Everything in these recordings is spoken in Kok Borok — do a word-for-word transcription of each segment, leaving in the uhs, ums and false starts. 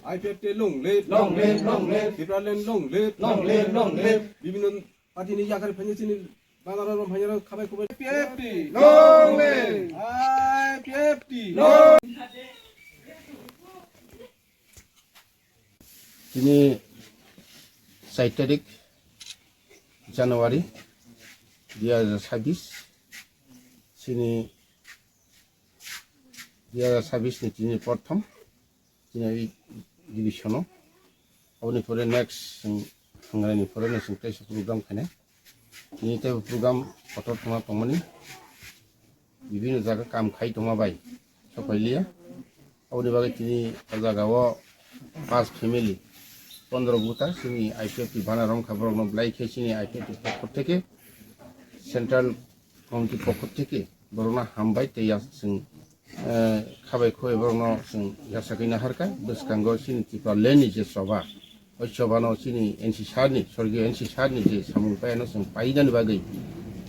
I P F T long live, long live, long live. Tipraland long live, long live, long live. Bibhinno party ni yakar phani chini banaro rom phani ro khabai khubai. I P F T long live. I P F T long. Tini char tarik January dui hajar sabis, chini dui hajar sabis ni tini prothom, chini division o. Aboni pore next chwng thangnaini pore no chwng teisa program khainai. Tini teibo program kotor thangna tongmani. Bibhinno jaga kam khai tongma bai sokphailiya. Aboni bagwi tini o jaga o pas family, pondro buta chini I P F T bana romkha borokno belai khe chini I P F T pokho theke, central committee pokho theke borokno hambai tei ya chwng, eh, khabai khoi borokno chwng yasakwi naharkha. Bwskango chini Tipraland ni je choba, o chobano chini N C sir ni, sorgiyo N C sir ni je samung paiyano chwng painani bagwi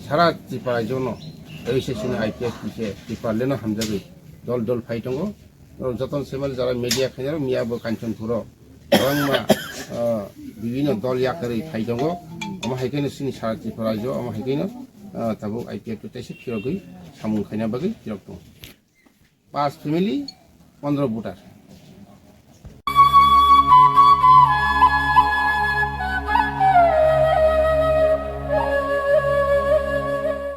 sara Tripura rajyono, tei se chini I P F T se Tipraland no hamjagwi dol dol phai tongo. Norok jotono saiman jara media khainai rok miya bo Kanchanpur o kwbangma, ah, bibhinno dol yakarwi phai tongo. Omo hai khe no chini sara Tripura rajyo omo hai khe no, ah, tabuk I P F T teisa phirogwi samung khaina bagwi phirok tongo. Pas family, pondro voter.